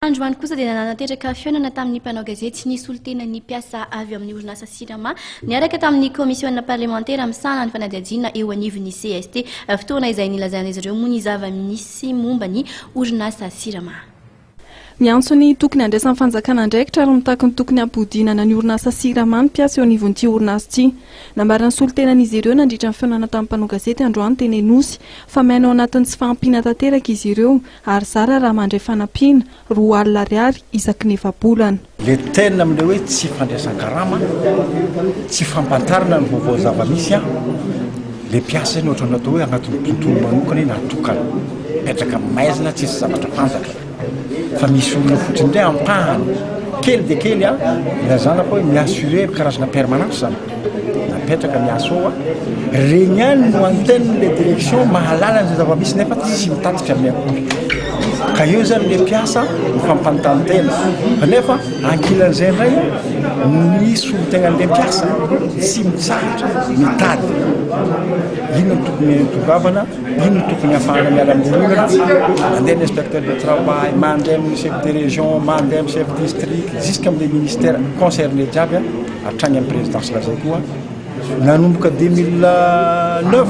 Androany kosa dia nanatanteraka fihaonana tamin'ny mpanao gazety ny solontenan'ny mpiasa avy amin'ny orinasa Sirama niaraka tamin'ny kaomisiona parlemantera misahana ny fanadihadiana eo anivon'ny cst. Fotoana izay nilazan'izy ireo moa ny zava-misy momba ny orinasa Sirama. Miantso ny tokony handraisan'ny fanjakana andraikitra ary mitaky ny tokony hampodinana ny orinasa Sirama ny mpiasa eo anivon'ity orinasa ity. Nambaran'ny solontenan'izy ireo nandritra ny fihaonana tamin'ny mpanao gazety androany teny Anosy fa miaina ao anatin'ny tsy fahampiana tanteraka izy ireo ary zara raha mandray fanampiana, 20 alina ariary isaky ny efa-bolana. Le tena amin'ilay hoe tsy fandraisan-karama, tsy fampantarina ny vaovao zava-misy an, le mpiasa iny ohatran'ny atao hoe anatin'ny tontolo manokana iny atokana, mipetraka maizina tsisy zavatra fantatra, fa misy olona fotsiny indray ampahany kely dia kely an, ilazana fa hoe mi-assurer karazana permanence zany. Napetraka ny aso ao, regny ihany no antenne le direction mahalala an'izay zava-misy nefa tsy mitatitra aminay akory. Ka eo zany le mpiasa mifampanontany tena. Fa nefa ankilan'izay indray ny solontenan'le mpiasa tsy mitsahatra mitady inona no tokony tongavana, inona no tokony hahafahana miala amin'ny olana. Mandeha ny inspecteur de travail, mandeha amin'ny chef de région, mandeha amin'ny chef district, jusqu'amin'le ministère concerné jiaby. Hatrany amin'ny présidence lazaiko koa nanomboka 2009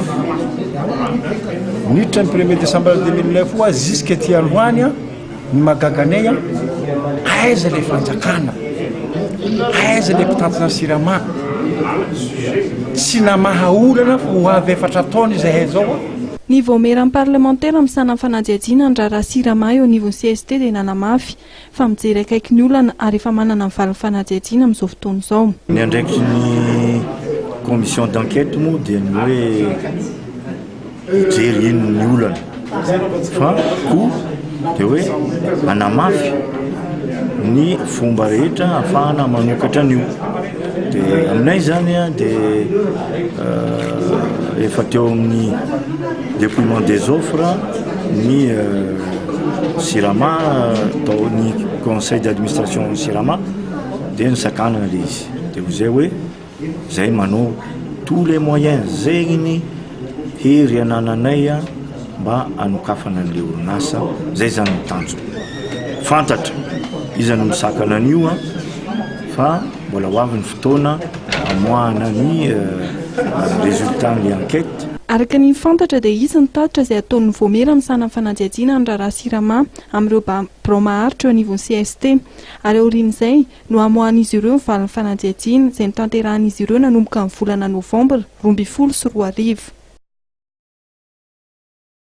niditra ny premier décembre 2009 oa jusque aty androany a ny mahagaga anay a aiza le fanjakana aiza le mpitantana sirama tsy namaha olana fa ho avy efatra taona izahay zao a. Ny vaomieran'ny parlemantera misahana ny fanadihadiana ny raharaha Sirama eo anivon'ny cst dia nanamafy fa mijery akaiky ny olana ary efa manana ny valin'ny fanadihadiana amin'izao fotoana izao. Ny andraikitry ny commission d'enquête moa dia ny hoe hijery inona ny olana fa koa dia hoe hanamafy ny fomba rehetra ahafahana manokatra an'io. Dia aminay izany dia efa teo amin'ny dépouillement des offres ny Sirama tao ny conseil d'administration Sirama dia nisakanana le izy dia ho zay hoe zay manao tous les moyens zegny ny hery anananay mba hanokafana an'le orinasa zay zany ny tanjona fantatra iza no misakana an'io a fa mbola ho avy ny fotoana amoahana ny résultat ny enquête. Araka ny fantatra dia hisy ny tatitra izay ataon'ny Vaomiera misahana ny fanadihadiana ny raharaha Sirama amin'ireo birao maharitra eo anivon'ny cst ary aorian'izay no hamoahan'izy ireo ny valin'ny fanadihadiana izay notanterahan'izy ireo nanomboka ny volana novambra 2012.